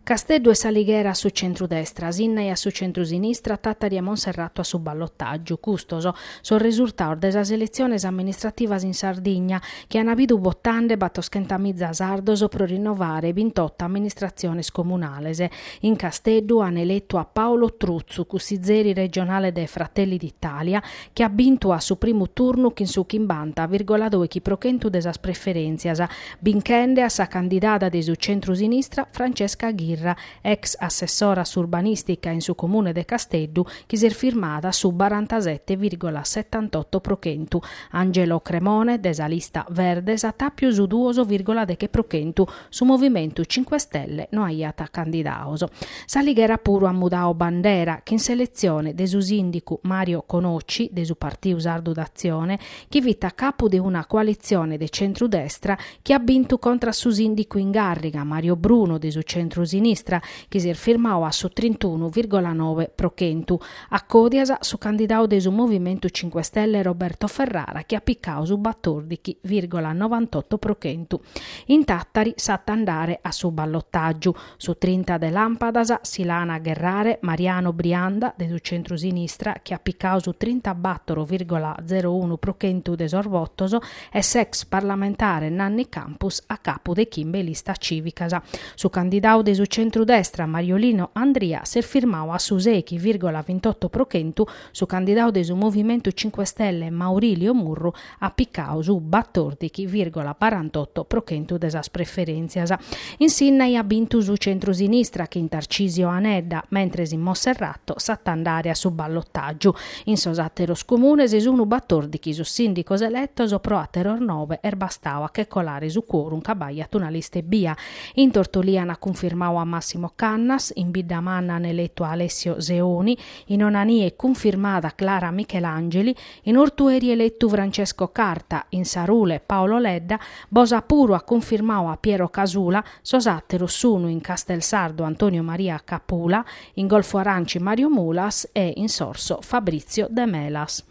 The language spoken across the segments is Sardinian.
Casteddu e S'Alighera a su centru-destra, Sinnai a su centru-sinistra, Tàtari e Monserrato a su ballotàgiu. Custos sos resurtados de sas eletziones amministrativas in Sardigna, chi an bidu botande batoschentamiza sardos pro rinnovare bintoto amministratziones comunales. In Casteddu an eletu a Paolo Truzzu, cussizeri regionale de Fratelli d'Italia, chi at bintu a su primu turnu chin su chimbanta virgola doichi pro chentu de sas preferèntzias, binchende a sa candidada de su centru-sinistra Francesca Ghirra, ex assessora a s'urbanìstica in su Comune de Casteddu, chi s'est firmada a su barantasete vìrgola setantotto pro chentu. Angelo Cremone, de sa lista Verdes, at àpiu su duos vìrgola deche pro chentu. Su Movimentu Cinque Stelle no aiat candidados. S'Alighera puru at mudadu bandera, chin s'eletzione de su sìndicu Mario Conocci, de su Partiu Sardu d'Atzione, chi fit a capu de una coalitzione de centru-destra chi at bintu contra a su sìndicu in gàrriga Mario Bruno de su centru-sinistra, chi s'est firmadu a su trintunu vìrgola noe pro chentu. A còdias su candidadu de su Movimentu Cinque Stelle Roberto Ferrara chi at picadu su batòrdichi vìrgola novantotto pro chentu. In Tàtari s'at a andare a su ballotàgiu. Su trinta de làmpadas si l'an a gherrare Mariano Brianda de su centru-sinistra chi at picadu su trintabàtoro vìrgola zero unu pro chentu de sos votos e s'ex parlamentare Nanni Campus a capu de chimbe listas cìvicas. Su candidadu de su centru-destra Mariolino Andria s'est firmadu a su sèichi vìrgola vintotto pro chentu, su candidadu de su Movimentu Cinque Stelle Maurilio Murru at picadu su batòrdichi vìrgola barantotto pro chentu de sas preferèntzias. In Sinnai at bintu su centru-sinistra chin Tarcisio Anedda, mentres in Monserrato s'at a andare a su ballotàgiu. In sos àteros comunes sunt batòrdichi sos sìndicos eletos, pro àteros nobe est bastadu a che colare su quorum ca b'aiat una lista ebbia. In Tortolì ant cunfirmadu a Massimo Cannas, in Biddamanna an eletu a Alessio Seoni, in Onanie cunfirmada Clara Michelangeli, In Ortueri eletu Francesco Carta, in Sarule Paolo Ledda, Bosa puru at cunfirmadu a Piero Casula, sos àteros sunu in Castelsardo Antonio Maria Capula, in Golfu Aranci Mario Mulas e in Sorso Fabrizio Demelas.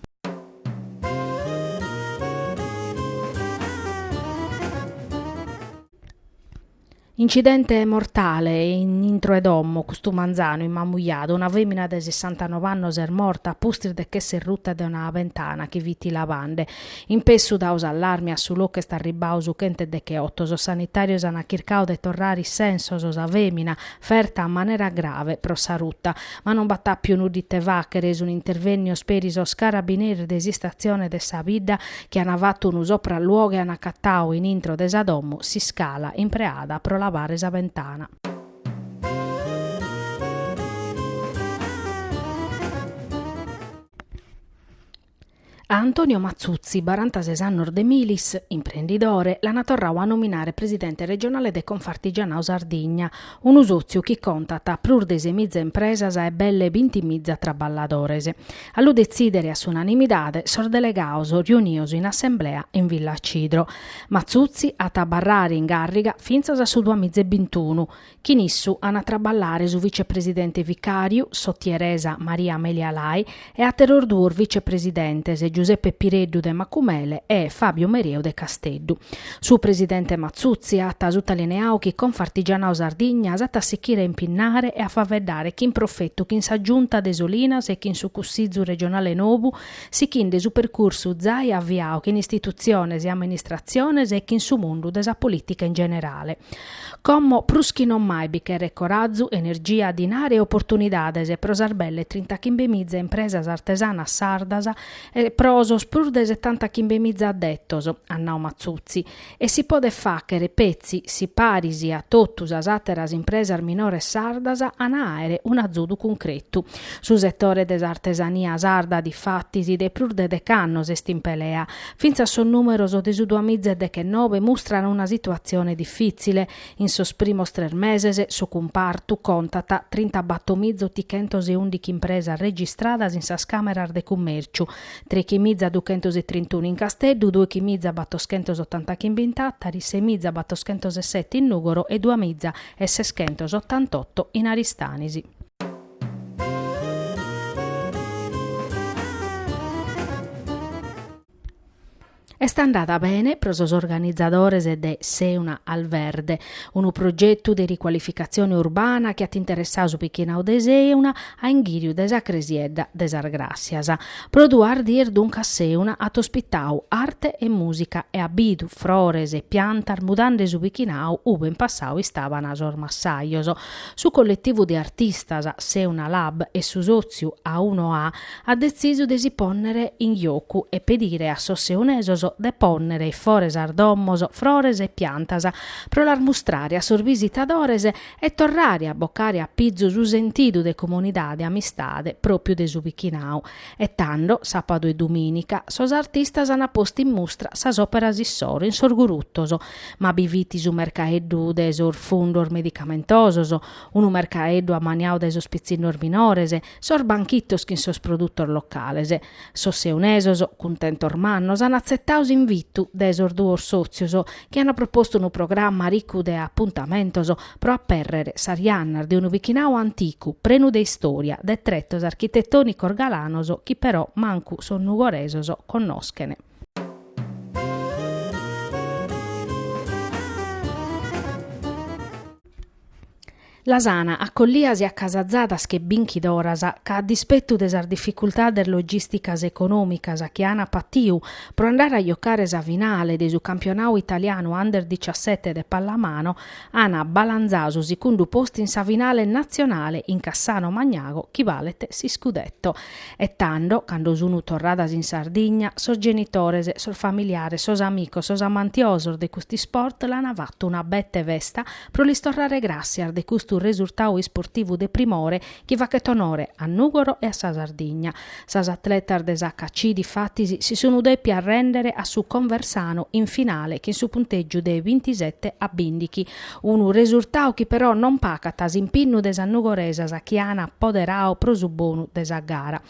Incidente mortale in intro 'e domo custu manzanu in Mamujada, una femina de sessantanove annos est morta a pustis de ch'esser ruta de una bentana chi fit lavande. In pessu dau s'allarme a su locu est arribbau su chenteddecheotto, sos sanitarios an chircau de torrare is sensos sa femina, ferta a manera grave pro sa ruta. Ma non b'at àpiu nudda ite fàchere, sun intervennios peri sos carabineris de s'istatzione de sa bidda chi an fatu unu sopralluogu e an acatau in intro de sa domo s'iscala impreada pro lavare sa bentana. A Antonio Matzutzi, barantases annos de Milis, imprendidore, l'ant torradu a nominare presidente regionale de Confartigianau Sardigna, unu sòtziu chi contat prus de semiza impresas e belle bintimiza traballadores. A lu detzìdere a s'unanimidade sos delegados riunidos in assemblea in Villacidro. Matzutzi at a abarrare in gàrriga fintzas a su duamiza e bintunu, Chin issu an a traballare su vicepresidente vicàriu, s'otieresa Maria Amelia Lai, e àteros duos vicepresidentes, Giuseppe Pireddu de Macumele e Fabio Mereu de Casteddu. Su presidente Matzutzi at sutalineadu chi Confartigianau Sardigna s'at a sichire a impinnare e a faeddare chin profetu chin sa Giunta de Solinas e chin su Cussizu regionale nou, sichinde su percursu zai aviadu chin istitutziones e amministratziones e chin su mundu de sa polìtica in generale. Como prus chi non mai bi cheret corazu, energia, dinare e oportunidades pro sas belle trintachimbemiza impresas artesanas sardas e pro sos prus de setantachimbemiza addetos, at nau Matzutzi, e si podet fàchere petzi si paris a totu sas àteras impresas minores sardas an a àere un'azudu cuncretu. Su setore de s'artesania sarda, difatis, de prus de dech'annos est in pelea. Fintzas sos nùmeros de su duamiza e dechenobe mustran una situatzione difìtzile. In sos primos tres meses su cumpartu contat trintabatomìza otichentos e ùndichi impresas registradas in sas càmeras de cummèrciu, trechimiza duchentos e trintunu in Casteddu, duechimiza batoschentos otantachimbe in Tàtari, semiza batoschentos e sete in Nùgoro e duamiza e seschentos otantotto in Aristanis. Est andada bene pro sos organizadores de Seuna al Verde, unu progetu de ricualificatzione urbana chi at interessadu su bichinadu de Seuna a inghìriu de sa cresiedda de sas Gràssias. Pro duas dies duncas Seuna at ospitadu arte e mùsica e at bidu frores e piantas mudande su bichinadu ube in passadu istaban sos massajos. Su colletivu de artistas Seuna Lab e su sòtziu A uno A at detzisu de si pònnere in jocu e pedire a sos seunesos de pònnere ifore sas domos frores e piantas pro las mustrare a sos visitadores e torrare a bocare a pizu su sentidu de comunidade e amistade pròpiu de su bichinau. E tando, sàpadu e dumìnica, sos artistas ant postu in mustra sas òperas issoro in sos gurutos, ma bi fit su mercaeddu de sos fundos medicamentosos, unu mercaeddu ammaniadu dae sos pitzinnos minores, sos banchitos chin sos produtos locales. Sos seunesos, cuntentos mannos, an atzetadu s'invitu de sos duos sòtzios, chi an propostu unu programma ricu de apuntamentos pro apèrrere sas jannas de unu bichinadu anticu, prenu de istòria, de tretos architetònicos galanos chi però mancu sos nugoresos connoschen. Las ana acollias e acasazadas che binchidoras ca a dispetu de sas dificultades logìsticas e econòmicas chi ana patiu pro andare a jocare sa finale de su campionadu italianu Under diciassete de pallamano, ana balanzadu su sicundu postu in sa finale natzionale in Cassano Magnago chi balet s'iscudetto. E tando, cando sunu torradas in Sardigna, sos genitores, sos familiares, sos amicos, sos amantiosos de cust'isport l'ana fatu una bete festa pro lis torrare gràssias de custu resurtadu isportivu de primore chi faghet onore a Nùgoro e a sa Sardigna. Sas atletas de s'HC, difatis, si sunu dèpias rèndere a su Conversano in finale chin su puntègiu de bintisete a bìndichi, unu resurtadu chi però non pagat s'impinnu de sas nugoresas chi an poderadu pro su bonu de sa gara.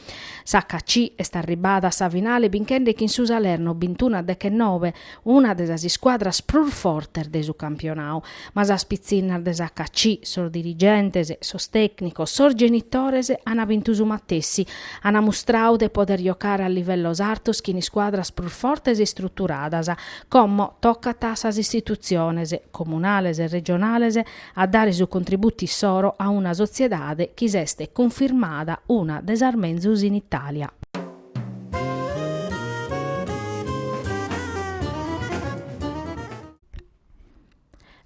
S'HC est arribbada a sa finale binchende chin su Salerno bintunu a dechenobe, una de sas iscuadras prus fortes de su campionadu, ma sas pitzinnas de s'HC, sos dirigentes, sos tècnicos, sos genitores ant bintu su matessi, ant mustradu de poder giocare a livellos artos chin iscuadras prus fortes e istruturadas. Como tocat a sas istitutziones, comunales e regionales, a dare su contributu issoro a una sotziedade chi s'est cunfirmada una de sas menzus in Itàlia.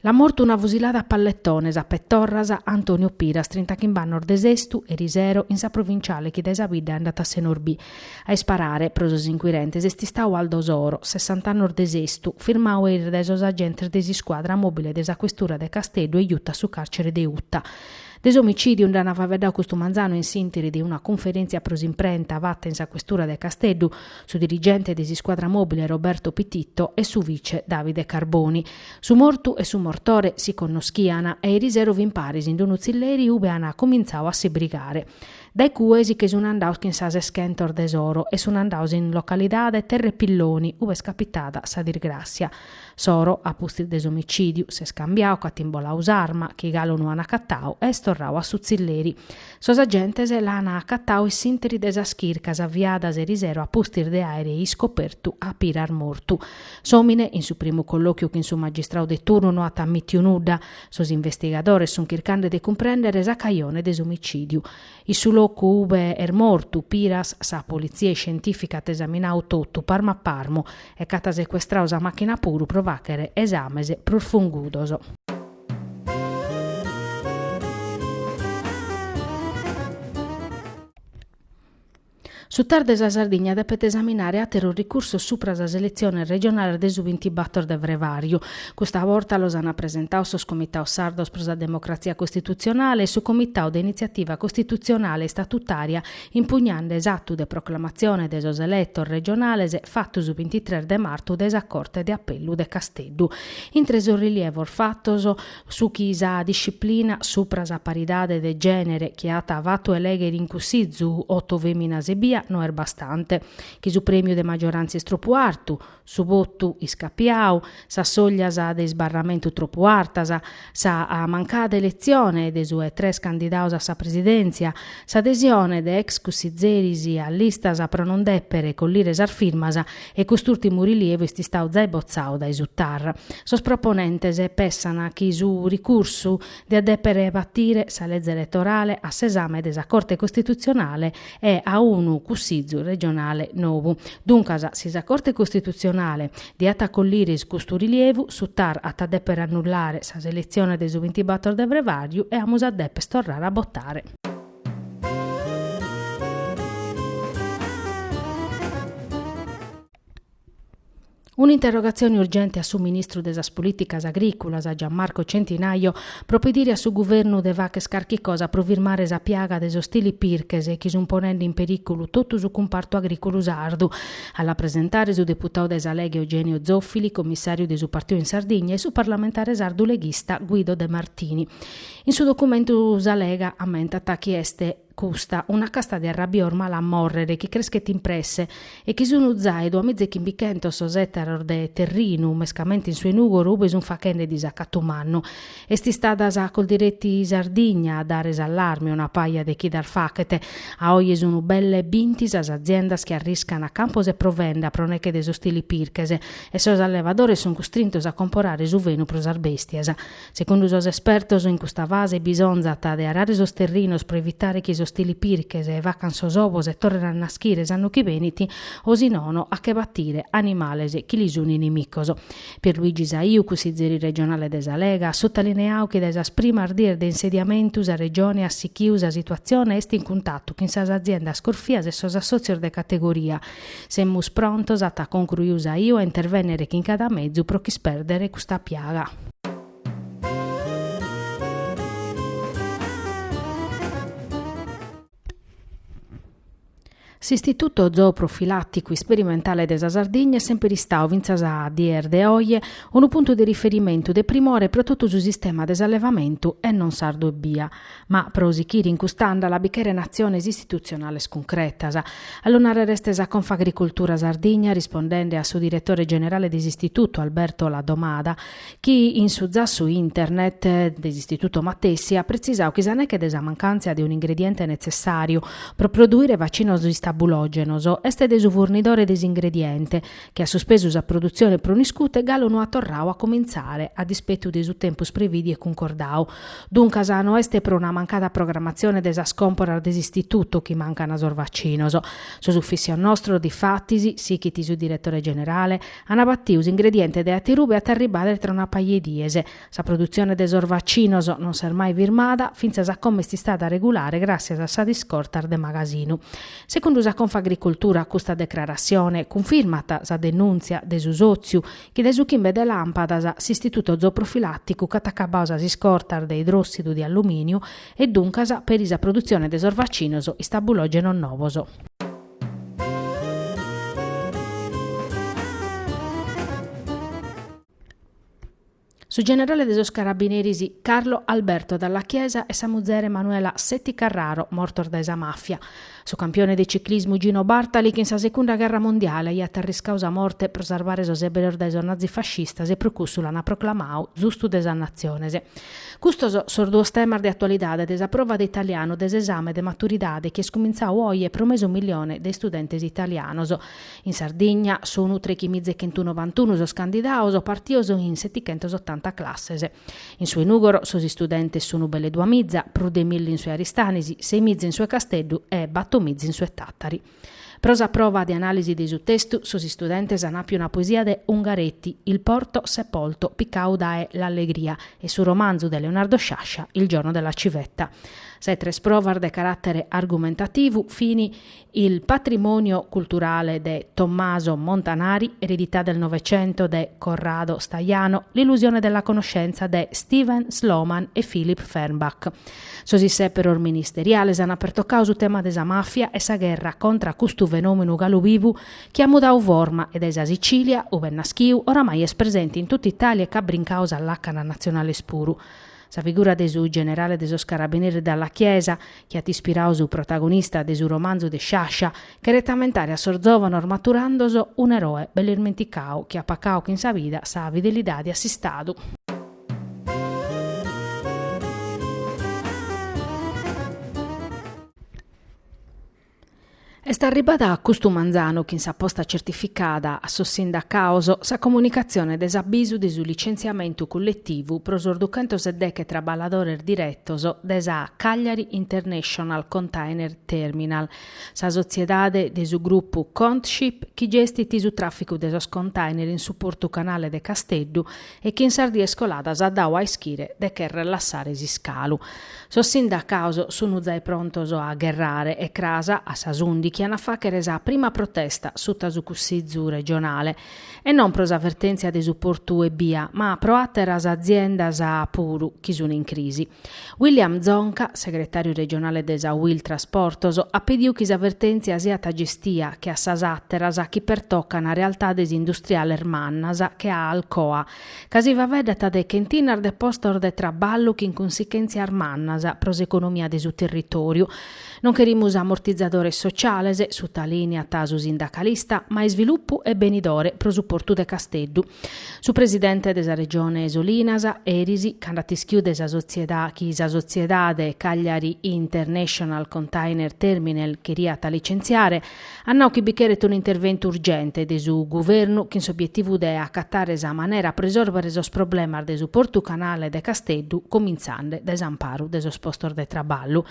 L'at mortu una fusilada a palletones a petorras a Antonio Piras, trintachimb'annos de Sestu, erisero in sa provinciale chi dae sa bidda andat a Senorbì. A isparare, pro sos inquirentes, est istadu Aldo Soro, sessant'annos de Sestu, firmadu eris dae sos agentes de s'iscuadra mòbile de sa questura de Casteddu e jutu a su càrcere de Uta. De s'omicìdiu nd'ant faeddadu custu manzanu in s'ìnteri de una cunferèntzia pro s'imprenta fata in sa questura de Casteddu su dirigente de s'iscuadra mòbile Roberto Pititto e su vice Davide Carboni. Su mortu e su mortore si connoschian e erisero fin paris in unu tzilleri ube an cumintzadu a si brigare. Dae cue si che sun andados chin sa seschentos de Soro e sun andados in localidade Terre Pilloni ube est capitada sa disgràssia. Soro, a pustis de s'omicìdiu, s'est cambiadu, ch'at imboladu s'arma, chi galu no an acatadu, e est torradu a su tzilleri. Sos agentes l'an acatadu in s'ìnteri de sas chircas aviadas erisero a pustis de àere iscopertu a Piras mortu. S'òmine, in su primu collòchiu chin su magistradu de turnu, no at ammìtiu nudda. Sos investigadores sunt chirchende de cumprèndere sa cajone de s'omicìdiu. In su locu ube est mortu Piras, sa politzia iscientìfica at esaminadu totu parmu a parmu e ch'at secuestradu sa màchina puru pro fàghere esames prus fungudos. Su TAR de sa Sardigna depet esaminare àteros ricursos supra sas eletziones regionales de su bintibator de frevàriu. Custa borta los ant presentados sos Comitados Sardos pro sa Democratzia Costitutzionale e su Comitadu de Initziativa Costitutzionale e Istatutària impugnende s'atu de proclamatzione de sos eletos regionales fatu su bintitres de martu dae sa Corte de Apellu de Casteddu. Intre sos rilievos fatos, Su chi sa disciplina supra sa paridade de gènere chi at fatu elèghere in Cussizu oto fèminas ebbia. ebbia no est bastante, chi su prèmiu de magioràntzia est tropu artu, su votu iscapiau, sas sòglias de isbarramentu tropu artas, sa mancada eletzione de su 'e tres candidaos a sa presidèntzia, s'adesione de ex cussizeris a listas pro non dèpere collire sas firmas e cust'ùrtimu rilievu est istau zai botzau dae su TAR. Sos proponentes pessant chi su ricursu diat dèpere batire sa leze eletorale a s'esame de sa Corte Costitutzionale e a unu Cussizu regionale nou. Duncas, si sa Corte Costitutzionale diat acollire custu rilievu, su TAR at a dèpere annullare sas eletziones de su bintibator de frevàriu e amus a dèpere torrare a botare. Un'interrogatzione urgente a su ministru de sas Polìticas Agrìculas, Gianmarco Centinaio, pro pedire a su guvernu de fagher carchi cosa pro firmare sa piaga de sos tilipirches chi sunt ponende in perìculu totu su cumpartu agrìculu sardu. A la presentare su deputadu de sa Lega Eugenio Zoffili, commissàriu de su partiu in Sardigna, e su parlamentare sardu leghista Guido De Martini. In su documentu sa Lega ammentat chi est Custa, una casta de arrabios mala a mòrrere chi creschet in presse e chi sun zai duamizechimbicentos sos ètaros de terrinu, mescamente in su 'e Nùgoro ube sun fachende disacatu mannu. Est istada sa Coldiretti Sardigna a dare s'allarme una paja de chidas fachet. A oje sun belle binti sas aziendas chi arriscan campos e provenda pro neche de sos tilipirches e sos allevadores sun custrintos a comporare su fenu pro sas bèstias. Segundu sos espertos, in custa fase bisonzat de arare sos terrinos pro evitare chi sos tilipirches facan sos obos e torren a naschire s'annu chi benit, o si nono a che batire animales chi li sun inimicos. Pierluigi Saiu, cussizeri regionale de sa Lega, at sutalineadu chi dae sas primas dies de insediamentu sa Regione at sichiu sa situatzione e est in cuntatu chin sas aziendas corfias e sos assòtzios de categoria. Semus prontos, at concruiu Saiu, a intervènnere chin cada mezu pro ch'ispèrdere custa piaga. S'Istituto Zooprofilàticu Isperimentale de sa Sardigna est semper istadu, fintzas a dies de oje, unu puntu de riferimentu de primore pro totu su sistema de s'allevamentu e non sardu ebbia. Ma pro sichire in cust'àndala bi cheren atziones istitutzionales cuncretas. A lu nàrrere est sa Confagricoltura Sardigna rispondende a su diretore generale de s'Istitutu Alberto Laddomada chi in su zassu internet de s'Istituto matessi at pretzisadu chi sa neche de sa mancàntzia de un'ingrediente netzessàriu pro produire vacinos istabulògenos est de su furnidore de s'ingrediente chi at suspesu sa produtzione pro un'iscuta e galu no at torradu a comintzare a dispetu de su tempus prevìdiu e cuncordadu. Duncas no est pro una mancada programmatzione de sas còmporas de s'Istituto chi mancan sos vacinos. Sos ufìssios nostros, difatis, sichit su diretore generale, an batiu s'ingrediente de aterube e at arribare tra una paja 'e dies. Sa produtzione de sos vacinos non s'est mai firmada, fintzas a como est istada regulare gràssias a sas iscortas de magasinu. Segundu sa Confagricoltura custa decrarassione cunfirmat sa denùntzia de su sòtziu chi dae su chimbe de làmpadas s'Istituto Zooprofilàticu ch'at acabadu sas iscortas de idròssidu de allumìniu e duncas peri sa produtzione de sos vacinos istabulògenos novos. Su generale de sos carabineris Carlo Alberto Dalla Chiesa e sa muzere Manuela Setti Carraro mortos dae sa màfia. Su campione de ciclismu Gino Bartali chi in sa secunda gherra mondiale aiat arriscadu sa morte pro sarvare sos ebreos dae sos nazifascistas e pro cussu l'ant proclamadu Zustu de sas Natziones. Custos sos duos temas de atualidade de sa prova de italianu de s'esame de maturidade chi est cumintzadu oje pro mesu millione de istudentes italianos. In Sardigna sun treichimizaechentunovantunu sos candidados partidos in setichentosotanta classes. In su 'e Nùgoro sos istudentes sun belle duamiza, prus de milli in su 'e Aristanis, seimiza in su 'e Casteddu e batomiza in su 'e Tàtari. Pro sa prova de anàlisi de su testu sos istudentes an àpiu una poesia de Ungaretti, Il porto sepolto, picadu dae L'allegria, e su romanzu de Leonardo Sciascia, Il giorno della civetta. Sa 'e tres provas de caràtere argumentativu fin Il patrimonio culturale de Tommaso Montanari, Eredità del Novecento de Corrado Stajano, L'illusione della conoscenza de Steven Sloman e Philip Fernbach. Sos issèperos ministeriales ant pertocadu su tema de sa màfia e sa gherra contra a custu fenòmenu galu bivu chi at mudadu forma e dae sa Sicìlia, ube est naschidu, oramai est presente in totu Itàlia e ch'at brincadu sas làcanas natzionales puru. Sa figura de su generale de sos carabineris Dalla Chiesa, chi at ispiradu su protagonista de su romanzu de Sciascia, cheret ammentare a sos zòvanos maturandos un'eroe belle ismenticadu chi at pacadu chin sa vida sa fidelidade a s'Istadu. Est arribada custu manzanu chin sa posta certificada a sos sindacados sa comunicatzione de s'abisu de su licentziamentu colletivu pro sos duchentosedeche traballadores diretos de sa Cagliari International Container Terminal, sa sotziedade de su grupu Contship chi gestit su tràficu de sos container in su portu canale de Casteddu e chi in sas dies coladas at dadu a ischire de cherrer lassare s'iscalu. Sos sindacados sunt zai prontos a gherrare e cras a sas ùndichi an a fàghere sa prima protesta suta su Cussizu regionale. E non pro sa vertèntzia de su portu ebbia, ma pro àteras aziendas puru chi sunt in crisi. William Zonca, segretàriu regionale de sa Uil Trasportos, at pediu chi sa vertèntzia siat gestia che a sas àteras chi pertocan realtades industriales mannas che a Alcoa, ca si faeddat de chentinas de postos de traballu chin cunsichèntzias mannas pro s'economia de su territòriu. Non cherimus ammortizadores sociales, sutalìniat su sindacalista, ma isvilupu e benidore pro su portu de Casteddu. Su presidente de sa Regione Solinas, eris, cando at ischiu de sa sotziedade chi sa sotziedade Cagliari International Container Terminal cheriat licentziare, at nau chi bi cheret un'interventu urgente de su Guvernu chin s'obietivu de acatare sa manera pro isòrbere sos problemas de su Portu Canale de Casteddu comintzande dae s'amparu de sos postos de traballu.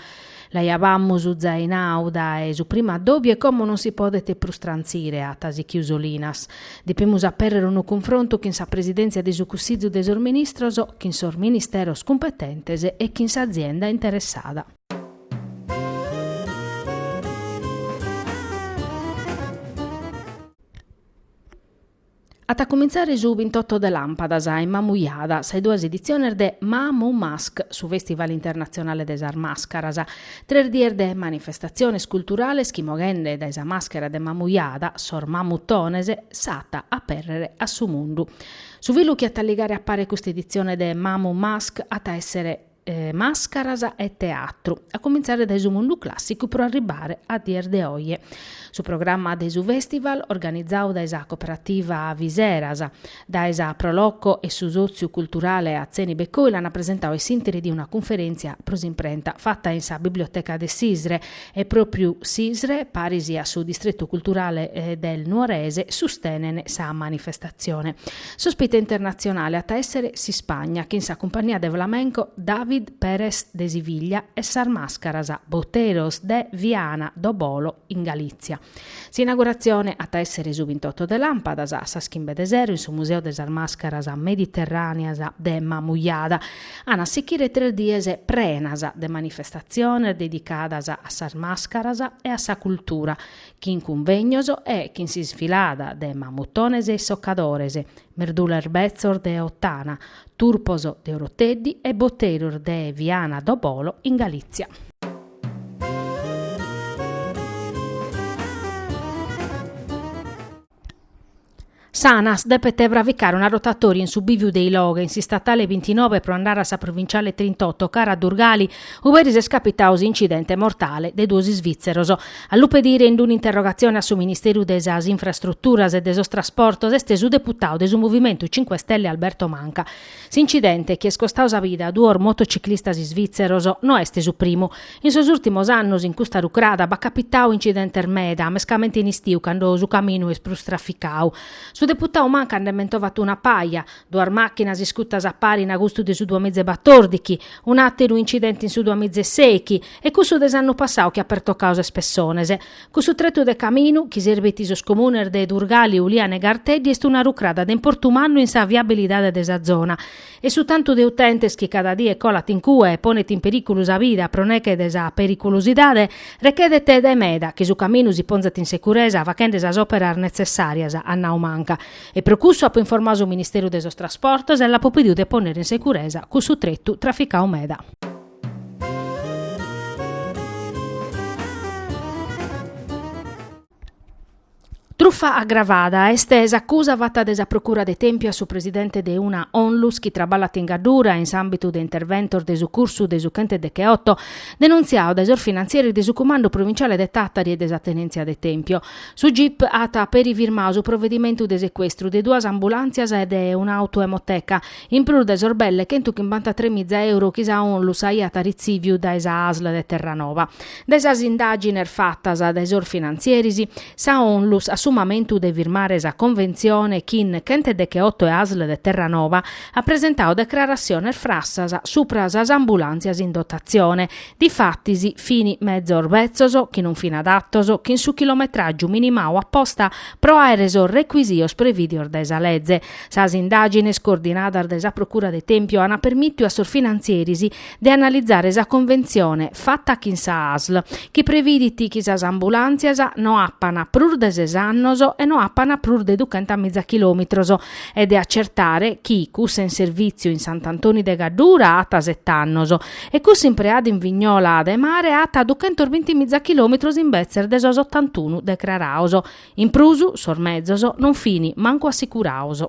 L'aiabamus zai nau dae su primu addòbiu e como non si podet prus trantzire, at sichiu Solinas. Depimus apèrrere unu cunfrontu chin sa Presidèntzia de su Cussizu de sos Ministros, chin sos ministeros cumpetentes e chin s'azienda interessada. At a cumintzare su bintotto de làmpadas in Mamujada sa 'e duas editziones de Mamumask, su fèstival internatzionale de sas màscaras. Tres dies de manifestatziones culturales chi moghende dae sa màschera de Mamujada, sos mamutones, s'at a apèrrere a su mundu. Su filu chi at a ligare a pare custa editzione de Mamumask at a èssere màscaras e teatru, a cumintzare dae su mundu clàssicu pro arribbare a dies de oje. Su programma de su fèstival, organizadu dae sa cooperativa Viseras, dae sa Pro Loco e su sòtziu culturale Atzeni Beccoi l'ant presentadu in s'ìnteri de una cunferèntzia pro s'imprenta fata in sa biblioteca de Sisre e pròpriu Sisre, paris a su Distretu Culturale del Nuorese, sustenen sa manifestatzione. S'òspite internatzionale at a èssere s'Ispagna, chin sa cumpagnia de flamenco David Pérez de Siviglia e sas màscaras Boteros de Viana do Bolo in Galìtzia. S'inauguratzione at a èssere su bintotto de làmpadas, a sas chimbe de sero, in su Museu de sas Màscaras Mediterràneas de Mamujada. An a sichire tres dies prenas de manifestatziones dedicadas a sas màscaras e a sa cultura, chin cunvegnos e chin s'isfilada de mamutones e issocadores, merdules betzos de Ottana, turpos de Oroteddi e boteros de Viana do Bolo in Galìtzia. S'Anas depet fravicare una rotatòria in su bìviu de Iloghe, in s'istatale bintinoe pro andare a sa provinciale trintotto cara a Durgali, ue eris est capitadu s'incidente mortale de duos isvìtzeros. A lu pedire in un'interrogatzione a su Ministeru de sas Infrastruturas e de sos Trasportos est su deputadu de su Movimentu Cinque Stelle Alberto Manca. S'incidente, chi est costadu sa vida a duos motociclistas isvìtzeros, no est su primu. In sos ùrtimos annos in custa rucrada b'at capitadu incidentes meda, mescamente in istiu cando su caminu est prus traficadu. Su deputadu Manca nde mentovat una paja, duas màchinas iscutas a pare in agustu de su duamizaebatòrdichi, un'àteru incidente in su duamizaesèichi e cussu de s'annu passadu chi at pertocadu ses pessones. Cussu tretu de caminu, chi serbit sos comunes de Durgali, Uliana e Garteddi, est una rucrada de importu mannu in sa viabilidade de sa zona. E su tantu de utentes chi cada die colat in cue e ponet in perìculu sa vida pro neghe de sa periculosidade, rechedet dae meda chi su caminu si ponzat in securesa faghende sas òperas netzessàrias, at nau Manca. E pro cussu apo informadu su Ministeru de sos Trasportos e l'apo pedidu de pònnere in securesa cussu tretu traficadu meda. Trufa agravada est s'acusa fata de sa Procura de Tèmpiu a su presidente de una Onlus chi traballat in Gaddura in s'àmbitu de interventos de sucursu de su chentedecheoto, denuntziadu dae sos finantzieris de su Cumandu Provinciale de Tàtari e de sa Tenèntzia de Tèmpiu. Su Gip at peri firmadu su provedimentu de secuestru de duas ambulàntzias e de un'autoemoteca, in prus de sos belle chentuchimbantatremiza euro chi sa Onlus aiat ritzìviu dae sa Asl de Terranova. De sas indàgines fatas dae sos finantzieris, sa Onlus, a su mamentu de firmare sa conventzione chin chentedecheoto e Asl de Terranova, at presentadu decrarassiones frassas supra sas ambulàntzias in dotatzione. Difatis, fin mezos betzos, chi non fin adatos, chin su chilometràgiu minimadu aposta pro àere sos recuisios prevìdios dae sa leze. Sas indàgines coordinadas dae sa Procura de Tèmpiu an permìtiu a sos finantzieris de analizare sa conventzione fata chin sa Asl, chi previdit chi sas ambulàntzias no apan prus de ses annos e no apan prus de duchentamiza chilòmitros e de acertare chi cussa in servìtziu in Sant'Antoni de Gaddura at set'annos e cussa impreada in Vignola de Mare at duchentosbintimiza chilòmitros imbetzes de sos otantunu decrarados. In prus sos mezos non fin mancu assicurados.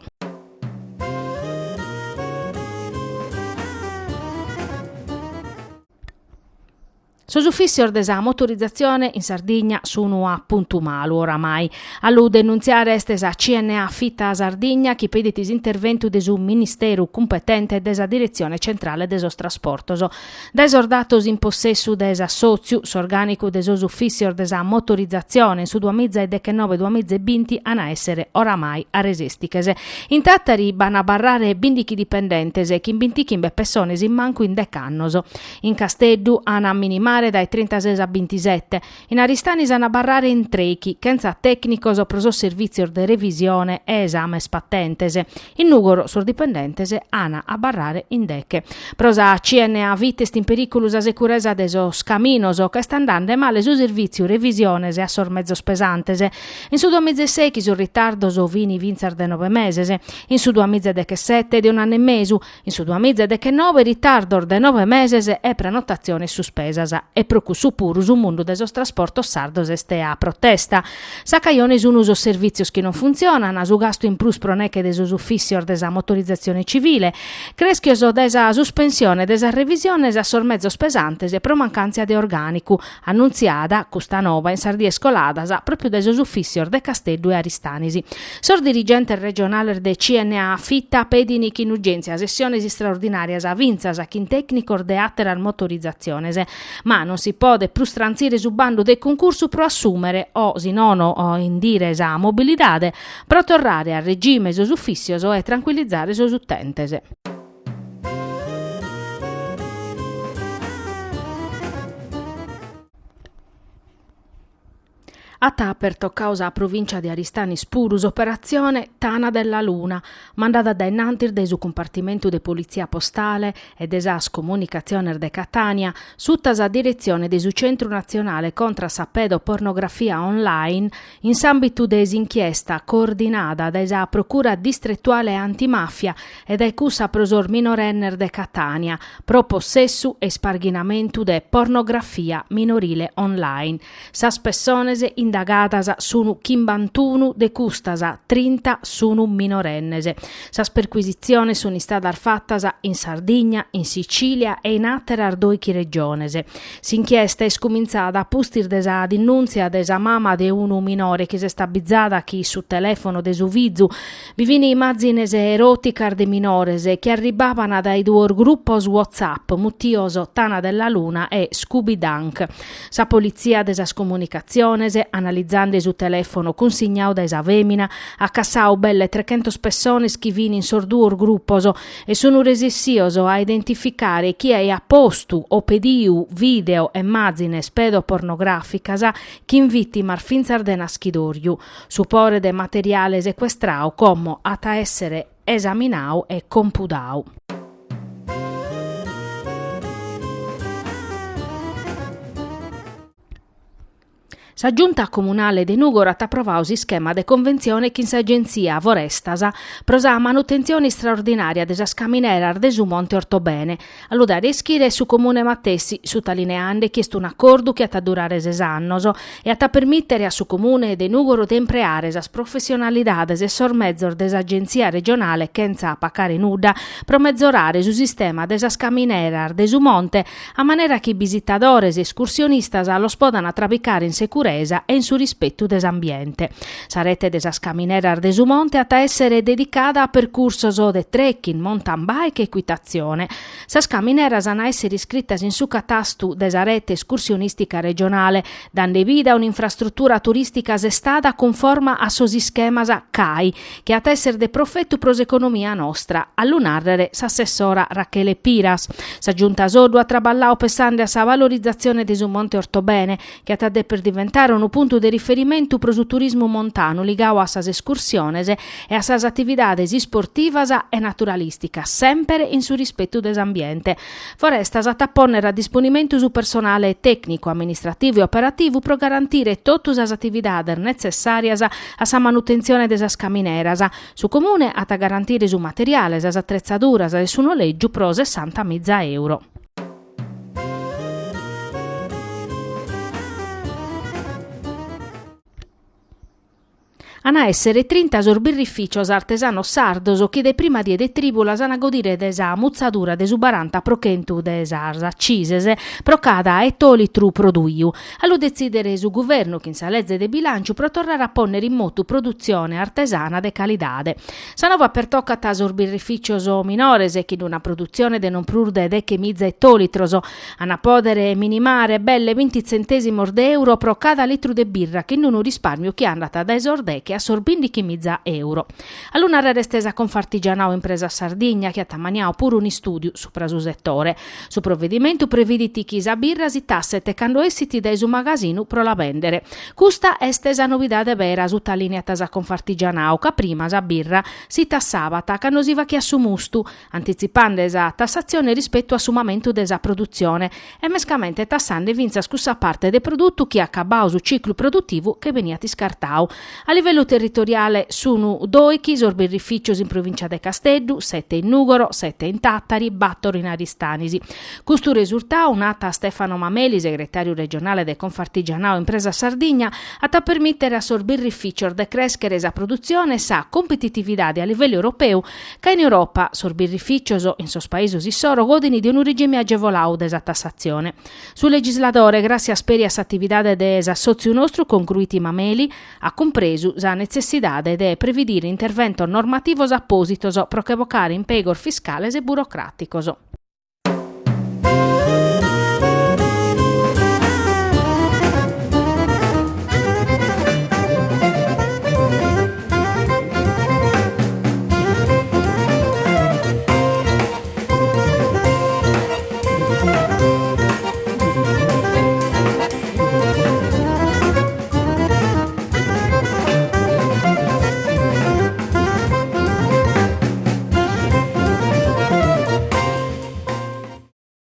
Sos ufìssios de sa motorizatzione in Sardigna sunu a puntu malu oramai. A lu denuntziare est sa CNA Fita Sardigna chi pedit s'interventu de su Ministeru cumpetente e de sa Diretzione Centrale de sos Trasportos. Dae sos datos in possessu de s'assòtziu, s'orgànicu de sos ufìssios de sa motorizatzione in su duamiza e dechenobe duamiza e binti an a èssere oramai a resèstiches. In Tàtari b'an a abarrare bìndichi dipendentes, chin bintichimbe pessones in mancu in dech'annos. In Casteddu an a minimare dae trintases a bintisete. In Aristanis an a abarrare in trèichi, chentza tècnicos pro sos servìtzios de revisione e esames patentes. In Nùgoro sos dipendentes an a abarrare in deche. Pro sa CNA Fit est in perìculu sa securesa de sos caminos, ca est andende male su servìtziu revisiones a sos mezos pesantes. In su duamiza e sèichi sos ritardos fin fintzas de nobe meses, in su duamiza e dechesete de un'annu e mesu, In su duamiza e dechenobe ritardos de nobe meses e prenotatziones suspesas. E pro cussu puru su mundu de sos trasportos sardos est a protesta. Sa cajone sun sos servìtzios chi non funtzionan, su gastu in prus pro neche de sos ufìssios de sa motorizatzione civile, crèschios dae sa suspensione de sas revisiones a sos mezos pesantes pro mancàntzia de orgànicu, annuntziada custa nova in sas dies coladas pròpiu dae sos ufìssios de Casteddu e Aristanis. Sos dirigentes regionales de CNA Fita pedin chin urgèntzia sessiones istraordinàrias fintzas chin tècnicos de àteras motorizatziones, ma non si podet prus trantzire su bandu de cuncursu pro assùmere o, si nono, indire sa mobilidade pro torrare a regime sos ufìssios e trancuillizare sos utentes. At pertocadu sa provìncia de Aristanis puru s'operatzione Tana della Luna, mandada dae innantis dae su cumpartimentu de Politzia Postale e de sas Comunicatziones de Catània, suta sa diretzione de su Centru Natzionale contra sa Pedopornografia Online, In s'àmbitu de s'inchiesta coordinada dae sa Procura Distretuale Antimàfia e dae cussa pro sos minorennes de Catània, pro possessu e isparghinamentu de pornografia minorile online. Sas pessones indagadas sunu chimbantunu, de custas trinta sunu minorennes. Sas percuisitziones sun istadas fatas in Sardigna, in Sicìlia e in àteras dòichi regiones. S'inchiesta est cumintzada a pustis de sa dinùntzia de sa mama de unu minore chi s'est abizada chi in su telèfono de su fizu bi fin imàzines eròticas de minores chi arribaban dae duos grupos WhatsApp mutios Tana della Luna e Scooby Dunk. Sa politzia de sas comunicatziones, analizande su telèfono cunsignadu dae sa fèmina, at cassadu belle trechentos pessones chi fin in sos duos grupos e sunu resessios a identificare chie aiat postu o pediu video e màzines pedopornogràficas chin vìtimas fintzas de naschidorju. Su pore de materiale secuestrau como at a èssere esaminau e compudau. Sa Giunta Comunale de Nùgoro at aprovadu s'ischema de conventzione chin s'Agentzia Forestas pro sa manutentzione istraordinària de sas camineras de su Monte Ortobene. A lu dare a ischire est su Comune matessi, sutalineande chi est un'acordu chi at a durare ses annos e at a permìtere a su Comune de Nùgoro de impreare sas professionalidades e sos mezos de s'Agentzia regionale chentza pacare nudda pro mezorare su sistema de sas camineras de su monte a manera chi bisitadores e escursionistas los podan trabicare in securesa e in su rispetu de s'ambiente. Sa rete de sas camineras de su monte at a èssere dedicada a percursos de trekking, mountain bike e ecuitatzione. Sas camineras an a èssere iscritas in su catastu de sa rete escursionìstica regionale, dande vida a un'infrastrutura turìstica sestada cunforma a sos ischemas CAI, chi at a èssere de profetu pro s'economia nostra, a lu nàrrere s'assessora Rachele Piras. Sa Giunta Soddu at traballadu pessende a sa valorizatzione de su Monte Ortobene, chi at a dèpere diventare unu puntu de riferimentu pro su turismu montanu ligadu a sas escursiones e a sas atividades isportivas e naturalìsticas, semper in su rispetu de s'ambiente. Forestas at a pònnere a disponimentu su personale tècnicu, amministrativu e operativu pro garantire totu sas atividades netzessàrias a sa manutentzione de sas camineras. Su Comune at a garantire su materiale, sas atretzaduras e su nolègiu pro sessantamiza euro. An a èssere trinta sos birrifìcios artesanos sardos chi de prima die de trìbulas an a godire de sa mutzadura de su baranta pro chentu de sas acises pro cada etòlitru produiu. A lu detzìdere su Guvernu chin sa leze de bilànciu pro torrare a pònnere in motu produtzione artesana de calidade. Sa nova pertocat sos birrifìcios minores chin una produtzione de non prus de dechemiza etòlitros An a pòdere minimare belle binti tzentèsimos de euro pro cada litru de birra chin unu rispàrmiu chi andat dae sos deche a sos bìndichimiza euro. A lu nàrrere est sa Confartigianao Impresas Sardigna chi at ammaniadu puru un'istùdiu supra su setore. Su provedimentu previdit chi sa birra si tasset cando essit dae su magasinu pro la bèndere. Custa est sa novidade bera, sutalìniat sa Confartigianao, ca prima sa birra si tassabat cando si fachiat su mustu, antitzipande sa tassatzione rispetu a su mamentu de sa produtzione e mescamente tassande fintzas cussa parte de produtu chi acabadu su ciclu produtivu che beniat iscartadu. A livellu territoriale sunu doichi sos birrificios in provìncia de Casteddu, sete in Nùgoro, sete in Tàtari, bàtoro in Aristanis. Custu resurtadu, nat Stefano Mameli, segretàriu regionale de Confartigianao Impresas Sardigna, at a permìtere a sos birrificios de crèschere sa produtzione e sa competitividade a livellu europeu Ca in Europa sos birrificios in sos paisos issoro godin de unu regime agevoladu de sa tassatzione. Su legisladore, gràssias peri a s'atividade de s'assòtziu nostru, concruit Mameli, at cumpresu sa netzessidade de previdire interventos normativos apòsitos pro che bocare impèigos fiscales e burocràticos.